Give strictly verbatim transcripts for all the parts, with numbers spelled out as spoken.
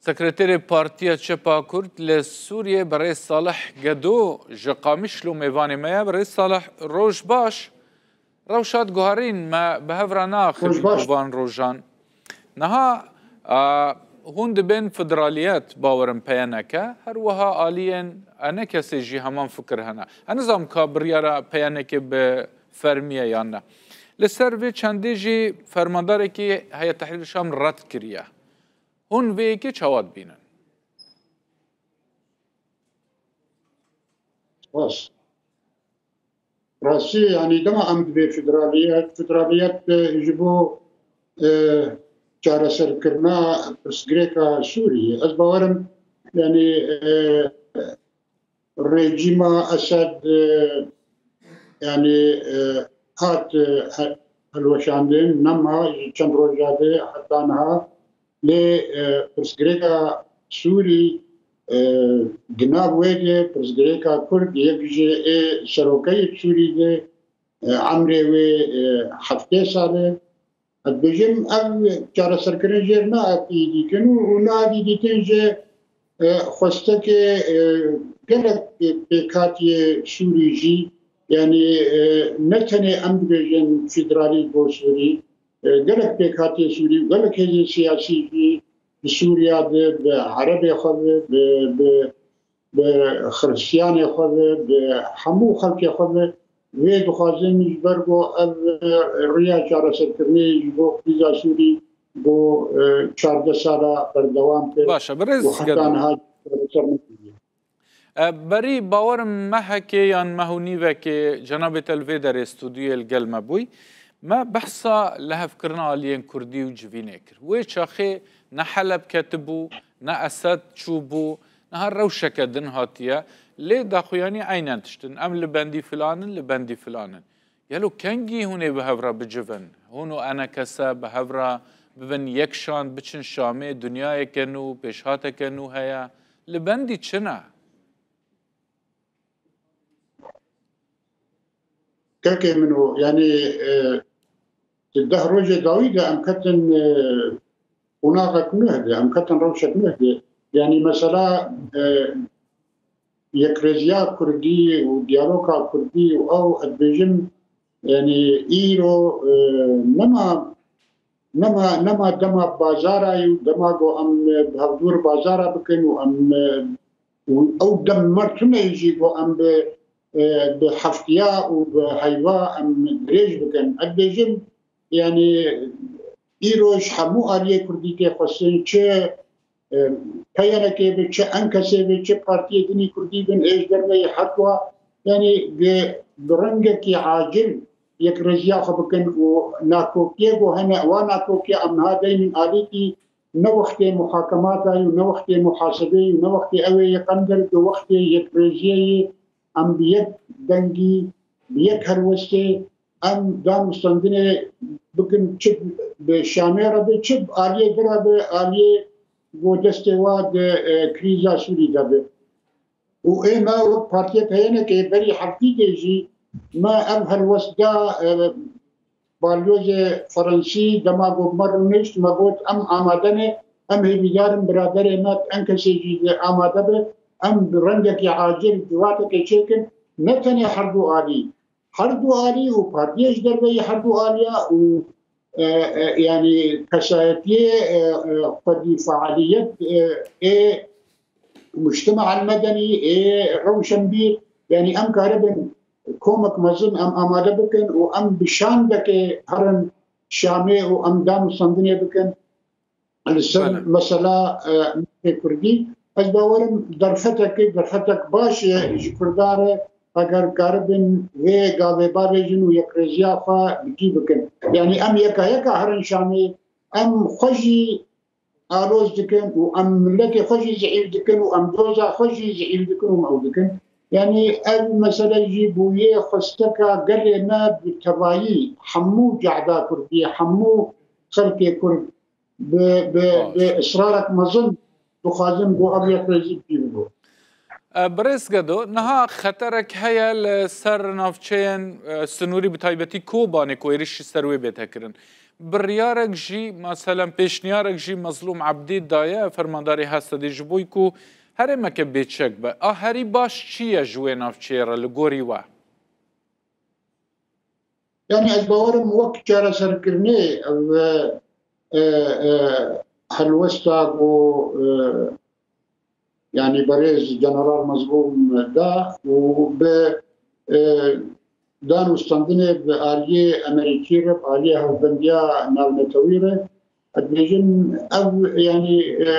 Sekreterê Partiya Çepa Kurd li Sûriyê, birêz Salih Gedo, ji Qamişlo mêvanê me ye. Birêz Salih, roj baş. Rewşa diguherîn, me bi hev re naxivî Roj baş. Van rojan. Niha, a, hûn dibên federaliyet, bawerim P Y N K, her wiha aliyên E N K S jî heman fikir hene. Ez nizanim ka biryara P Y N K bi fermî ye yan ne. Li ser vê çendê jî fermandarekî Heyet Tehrîr Şam red kiriye. Hûn vê yekê çawa dibînin? Baş. Rastî, yanî dema em dibê federaliyet, federaliyet, e, ji bo, e, çareserkirina pirsgirêka Sûriyê. Ez bawerim, yanî, e, rejîma Esed, e, yanî, e, hat, e, he-, hilweşandin, nema ji çend roja de heta niha. Lê, e, pirsgirêka Sûrî, e, di nav wê de pirsgirêka Kurd, yek ji ê serokeyê Sûrî de, e, emrê wê, e, heftê sal e. Ez dibêjim, ev çareserkirin jêr nahat dîtin û, û nahat dîtin ji, e, xwestekê, e, gelek pêkhatiyê Sûrî jî, yanî, e, ne tenê em dibêjin federalî bo Sûrî, e, gelek pêkhatiyê Sûrî û gelek hêzên siyasî jî di Sûriya de bi erebê xwe ve, bi, bi, bi xiristiyanê xwe ve, bi hemû xelkê xwe ve vê dixwazin ji ber ku ev, e, riya çareserkirinê ji bo krîza Sûrî bo, e, çardeh sala berdewam kir Baş e, birêz û heta Gedo. Niha çareser nekiriye. E, berî bawerim mehekê yan meh û nîvekê cenabê te li vê derê stûdyoyê li gel me bûy. Me behsa lihevkirina aliyên Kurdî û civînê kir. Wê çaxê ne Heleb ketibû, ne Esed çûbû, niha rewşeke din hatiye. Lê daxuyanî eynen tiştin. Em li bendî filan in, li bendî filan in. Gelo kengî hûn ê bi hev re bicivin? Hûn û E N K S bi hev re bibin yek şand, biçin Şamê, dinyayeke nû, pêşhateke nû heye. Li bendî çi ne? Kekê min û, yanî, e, di deh rojê dawî de em ketin, e, qonaxek nuh de, em ketin rewşek nuh de. Yanî mesela, e, yekrêziya Kurdî û diyaloga Kurdî û ew, ez dibêjim, yanî îro, e, nema, nema, nema dema bazara ye û dema ku em, e, bi hevdûr bazara bikin û em, e, û ew dem mer tune jî ku em bi, e, bi heftiya û bi heyva em dirêj bikin. Ez dibêjim, yanî îro ji hemû aliyê Kurdî tê xwestin, çi e, P Y N K be, çi E N K S be, çi partiyê dinî Kurdî bin, ê ji derveyî herdua, yanî bi, bi rengekî acil yekrêziya xwe bikin û nakokiyê ku hene, wa nakokiya em niha deynin alîkî, ne wextê muhakemata ye û ne wextê muhasebê ye û ne wextê ew ê yê qendir, bi wextê yekrêziyê ye, em bi yek dengî, bi yek helwestê, em danûstandinê bikin, çi bi Şamê re be, çi bi aliyê din re be, aliyê ku destê wa di, e, krîza Sûrî de be. Û ê me wek Partiya P Y N K berî heftî de jî me ev helwest da, e, balyozê Ferensî, dema ku me rûnişt, me got, em amade ne, em hêvîdar in biraderê me, N K S jî amade be, em bi rengekî acil civateke çêkin, ne tenê herdu alî, herdu alî û partiyê ji derveyî herdu aliya û, e, e, yanî kesayetiyê, e, e, xwedî fealiyet, e, ê mujtema el-medenî, ê rewşenbîr, yanî em karibin komek mezin em amade bikin û em bi şandekê herin Şamê û em danûstandinê bikin. Li ser Bele. Mesela, e, navê Kurdî, ez bawerim derfetek, derfetek baş e ji Kurda re, eger karibin vê gavê bavêjin û yekrêziya xwe bi cî bikin. Yanî em yeka yeka herin Şamê, em xwe jî aloz dikin û em miletê xwe jî zehîf dikin û em doza xwe jî zehîf dikin û ew dikin. Yanî ev mesele jî bûye xwesteka gelê me bi tevayî hemû cehda Kurdî, hemû xelkê Kurd bi, bi, Baş. Bi israrek mezin dixwazin ku ev yekrêzî bi cî bibo. E, Birêz Gedo, niha xeterek heye li ser navçeyên, e, sinûrî, bi taybetî Kobanê ku êrîş ji ser wê bête kirin. Biryarek jî, meselen pêşniyarek jî Mezlûm Ebdî daye, fermandarê Hesedê, ji bo ku herêmeke bêçek be. A herî baş çi ye ji wê navçeyê re li gorî we? Yani ez bawerim wek çareserkirinê ev, e, e, helwesta ku, e, yani berêz General Mezlûm da û bi, e, dan û standinê bi aliyê Amerîkî re, bi aliyê hevbendiya navnetewî re, ez dibêjim ev, yani, e,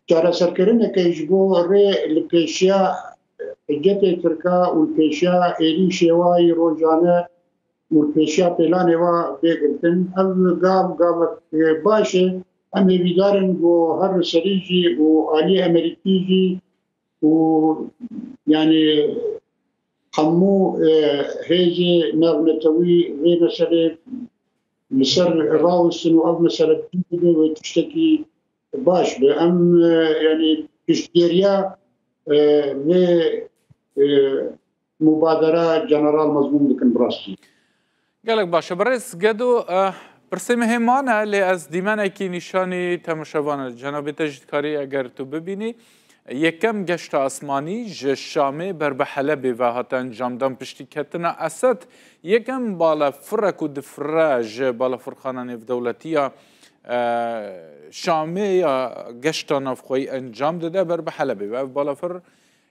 çareserkirineke ji bo rê li pêşiya hicetê Tirka û li pêşiya êrîşê wa yî rojane û li pêşiya pêlanê wa bê girtin. Ev gav, gavek, e, baş e. Em hêvîdar in ku her li serî jî û aliyê Amerîkî jî û, yani, hemû, e, hêzê navnetewî vê meselê li ser rawestin û ev mesele bibe wê tiştekî baş be. Em, e, yani, piştgiriya, e, vê, e, mubadera General Mezlûm dikin bi rastî. Gelek baş e. Birêz Gedo, eh, pirsê me hê mane, lê ez dîmenekî nîşanî temaşevan e. Cenabê te jî dikarî eger tu bibînî. Yekem geşta asmanî ji Şamê ber bi Helebê ve hate encamdan piştî ketina Esed. Yekem balafirek û difire ji balafirxana nêvdewletî ya, eh, Şamê ya geşta navxweyî encam dide ber bi Helebê ve. Ev balafir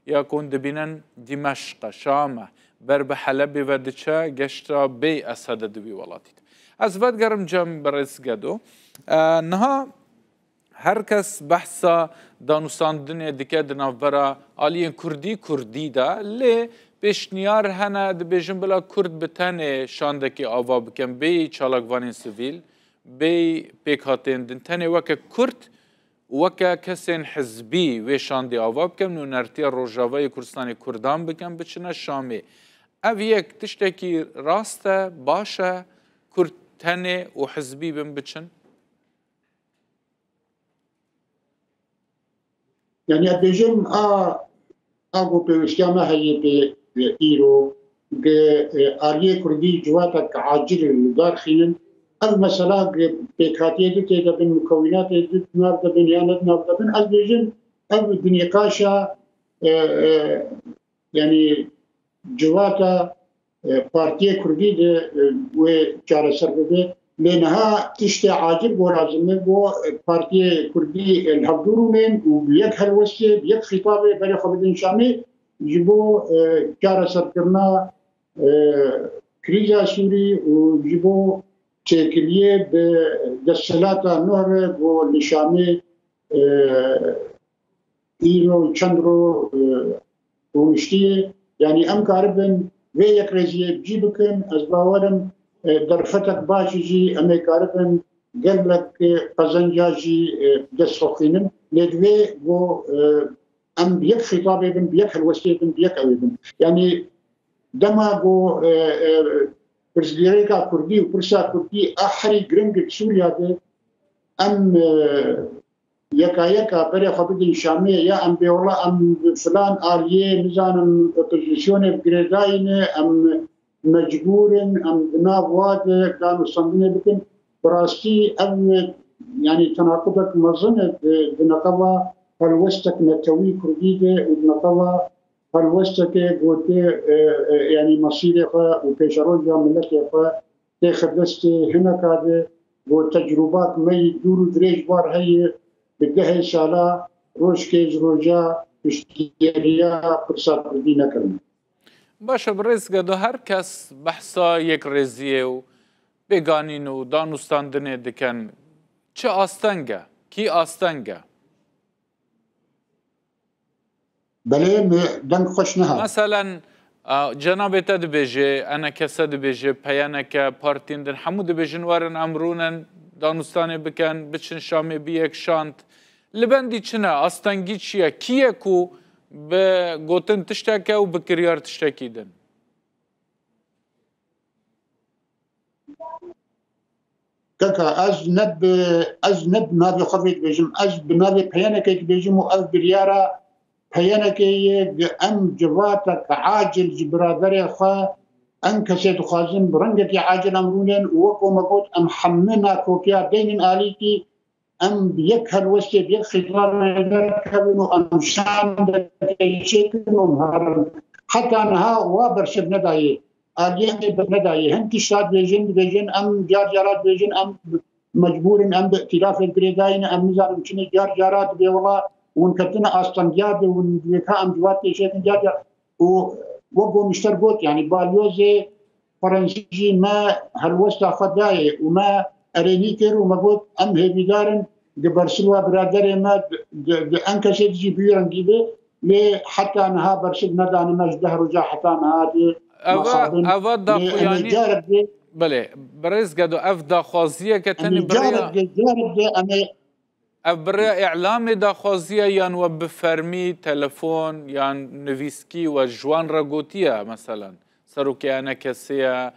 ya ku hûn dibînin Dîmeşq e, Şam e, ber bi Helebê ve diçe, geşta bê Esede di wî welatî de. Ez vedigerim cem birêz Gedo. E, niha her kes behsa danûstandinê dike di navbera aliyên kurdî, kurdî de, lê pêşniyar hene, dibêjin bila kurd bi tenê şandekî ava bikin, bêyî çalakvanên sivîl, bêyî pêkhateyên din, tenê weke kurd û weke kesên hizbî wê şandê ava bikin, nûnertiya Rojavayê Kurdistanê kurdan bikin, biçine Şamê. Ev yek tiştekî rast e, baş e, kurd tenê û hizbî bin biçin? Yani, ez bêjim, a, a ku pêwîstiya me heye pê, e, îro, bi, e, aliyê kurdî civatek acil li dar xînin. Ev mesela, pêkhatiyê di tê de bin, mukewînatê di nav de bin, ya ne di nav de bin, ez bêjim, ev di nîqaşa, e, e, yani, civata, e, Partiyê Kurdî de, e, wê çareser bibe. Lê niha tiştê acil ku lazim e, ku, e, Partiyê Kurdî, e, li hevdû rûnên û bi yek helwestê, bi yek xîtabê berê xwe bidin Şamê ji bo, e, çareserkirina, e, krîza Sûrî û ji bo çêkiriyê bi desthilata nuh re ku li Şamê, e, îro çend ro, e, rûniştiye. Yani em karibin vê yekrêziyê bi cî bikin. Ez bawer im, e, derfetek baş jî em ê karibin gelek, e, qezenca jî, e, dest xwe xînin. Lê divê ku, e, em bi yek xîtabê bin, bi yek helwestê bin, bi yek ewê bin. Yani dema ku, e, e, pirsgirêka kurdî û pirsa kurdî a herî giring li Sûriya de, em, e, yeka yeka berê xwe bidin Şamê, ya em bê wela em bi filan aliyê, nizanim, opozîsyonê bi girêdayî ne, em mecbûr in, em di nav wa de danûstandinê bikin. Bi rastî ev, yani, tenaqudek mezin e di, di neqeba helwestek netewî kurdî de û di neqeba helwesteke gotê, e, e, yani, mesîrê xwe û pêşeroja miletê xwe têxe destê hineka de, got, tecrûbak me yî dûr û dirêj bar heye, bi dehê sala rojkê ji roja piştgiriya pirsa kurdî nekirine. Baş e, birêz Gedo, her kes behsa yekrêziyê û pêganîn û danûstandinê dikin. Çi asteng e? Kî asteng e? Belê, me deng xweş niha. Meselen, a, cenabê te dibêje, enekese dibêje, peyeneke, partiyên din hemû dibêjin werin em rûnin, danûstanê bikin, biçin Şamê bi yek şand. Li bendî çi ne? Astengî çi ye? Kî ye ku bi gotin tiştek e û bi kiryar tiştekî din? Keka, ez ne bi, ez ne bi navê xwe vê dibêjim, ez bi navê peyenekê dibêjim û ev biryara peyenekê ye, em civatek acil ji biraderê xwe Em kesê dixwazin bi rengekî acil em rûnin û wek me got, em hemû nakokiya deynin alîkî, em bi yek helwestê, bi yek xîzanê derkevin û em şandekê çêkin û herin. Heta niha wa bersiv nedayê. Aliyê me bernedayê. Hin tişta dibêjin, dibêjin, em car cara dibêjin, em mecbûr in, em bi îtîlafên girêdayî ne, em nizanin çi ne, car cara dibê wela hûn ketine astengiya de, hûn divê ka em civat têşêkin car cara. Û wek Gomişter got, yanî balyozê Fransî jî me helwesta xwe dayê û me erênî kir û me got, em hêvîdar in di bersiva biraderê me di, di, di Enkesê de jî bi wî rengî be, lê heta niha bersiv nedane me ji deh roja heta niha di Eva, mexabin. Eva Lê em ê daxuyanî, carek dê, belê, birêz Gedo, ev daxwaziyeke em tenê ê biriya carek dê, carek dê em ê Ev bi rêya îlamê daxwaziye yan we bi fermî telefon yan nivîskî we ji wan re gotiye, meselen, serokê E N K S'ê ye,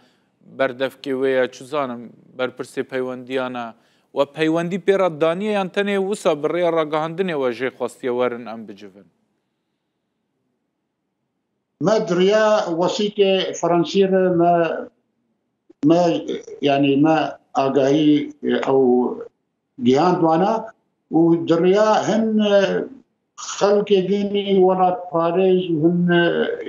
berdevkê wê ye, çi zanim, berpirsê peywendiyan e, we peywendî pê re daniye yan tenê wisa bi rêya ragihandinê we jê xwestiye werin em bicivin? Me di riya wesîtê Fransî re me, me, yanî me agahî, e, ew gihand wana û di riya hin, e, xelkê din ê welatparêz û hin, e,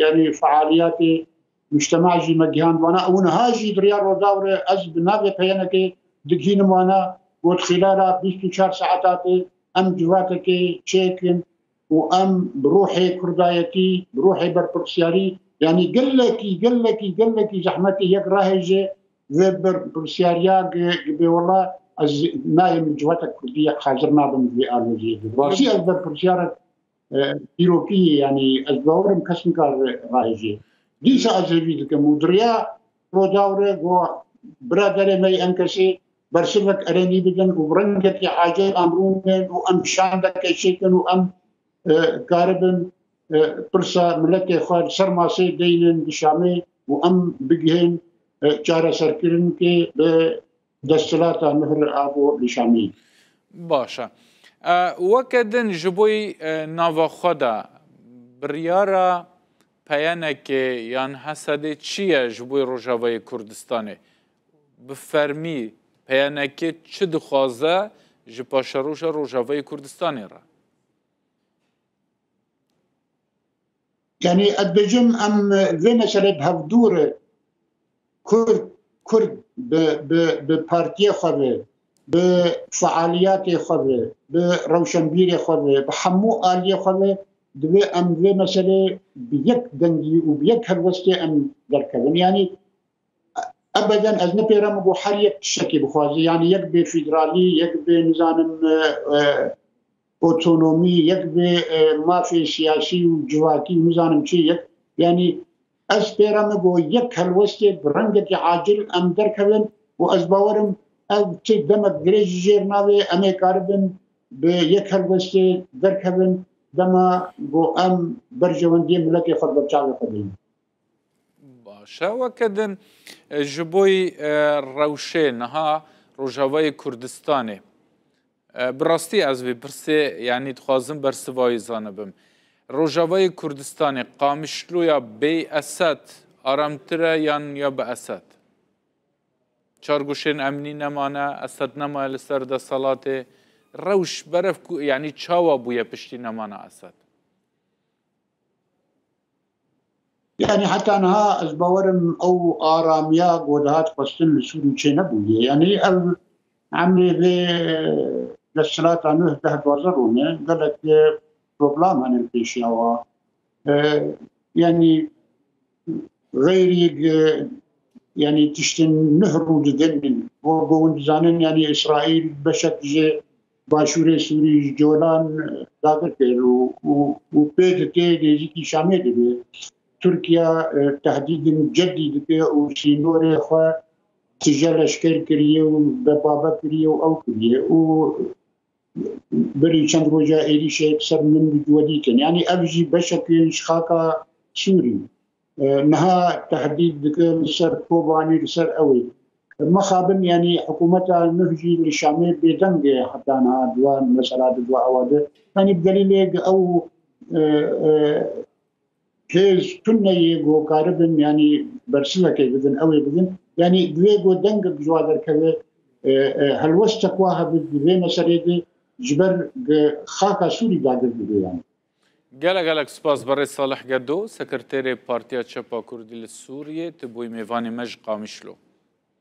yanî fealiyatê mujtema jî me gihand wana û niha jî di riya Rojava re ez bi navê peyenekê digihînim wana, got xîlala bîst û çar saetatê em civatekê çêkin û em bi ruhê kurdayetî, bi ruhê berpirsiyarî, yanî gelekî, gelekî, gelekî zehmetê yek rahêje vê berpirsiyariya gi, gi bê wela ez nayê min civatek kurdî yek hazir nabim di vê aloziyê de. Rastî ez berpirsiyarek, e, dîrokî yê, yanî ez bawerim kes nikare rahêje. Dîsa ez hêvî dikim û di riya Rojava re go biraderê me yê Enkesê bersivek erênî bidin û bi rengekî acil em rûnin û em şandekê çêkin û em, e, karibin, e, pirsa miletê xwe li ser masê deynin di Şamê û em bigihên, e, çareserkirinekê bi desthilata nuh re abo li Şamê. Baş e. E, weke din ji bo, e, nava xwe de biryara peyenekê yan Hesedê çi ye ji bo Rojavayê Kurdistanê? Bi fermî peyenekê çi dixwaze ji paşeroja Rojavayê Kurdistanê re? Yanî ez dibêjim em vê meselê bi hevdû re Kurd, Kurd bi, bi, bi partiyê xwe ve, bi fealiyatê xwe ve, bi rewşenbîrê xwe ve, bi hemû aliyê xwe ve divê em vê meselê bi yek dengî û bi yek helwestê em derkevin. Yanî ebeden ez ne pêre min ku her yek tiştekê bixwaze. Yanî yek bê federalî, yek bê nizanim, e, e, otonomî, yek bê, e, mafê siyasî û civakî û nizanim çi yek. Yanî ez pêre min ku yek helwestê bi rengekî acil em derkevin û ez bawerim ev ti demek dirêj jî jêr navê, em ê karibin bi yek helwestê derkevin dema ku em berjewendiyê miletê xwe bi çavê xwe bînin. Baş e, weke din, e, ji bo, e, rewşê niha Rojavayê Kurdistanê, e, bi rastî ez vê pirsê, yanî dixwazim bersiva wî zanibim. Rojavayê Kurdistanê, Qamişloya bê Esed aramtir e yan ya bi Esed? Çargoşên emnî nemane, Esed nemaye li ser desthilatê. Rewş berev ku, yanî çawa bûye piştî nemana Esed? Yanî heta niha ez bawerim ew aramiya ku dihat xwestin li Sûrî çênebûye. Yanî ev emrê vê desthilata nuh deh duwazdeh rûne gelek problem hene li pêşiya wa. E, yanî xeyrî, e, yanî tiştên nuh rû didin. Bo, bo hûn dizanin, yanî Îsraîl beşek ji başûrê Sûrî, ji Colan, e, dagir kir û, û, û pê dike nêzîkî Şamê dibe. Tirkiye, e, tehdîdin cedî dike û sînorê xwe tije leşker kiriye û bebabe kiriye û ew kiriye û berî çend roja êrîşek ser min bi dîtin. Yanî ev jî beşek in ji xaka Sûrî. E, niha tehdîd dikin li ser Kobanî, li ser ew ê. Mixabin, yanî hikûmeta nuh jî li Şamê bêdeng e heta niha di wan mesela di wan ewa de. Yanî bi delîlê ew, e, e, hêz tune yê ku karibin, yanî bersivekê bidin, ew ê bidin. Yanî divê ku deng bi ji wa derkeve, e, e, helwestek wa hebe di vê meselê de ji ber xaka Sûrî dagir dibe yanî. Gelek gelek spas berê Salih Gedo, sekreterê Partiya Çepa Kurdî li Sûriyê, tu bûyî mêvanê me ji Qamişlo.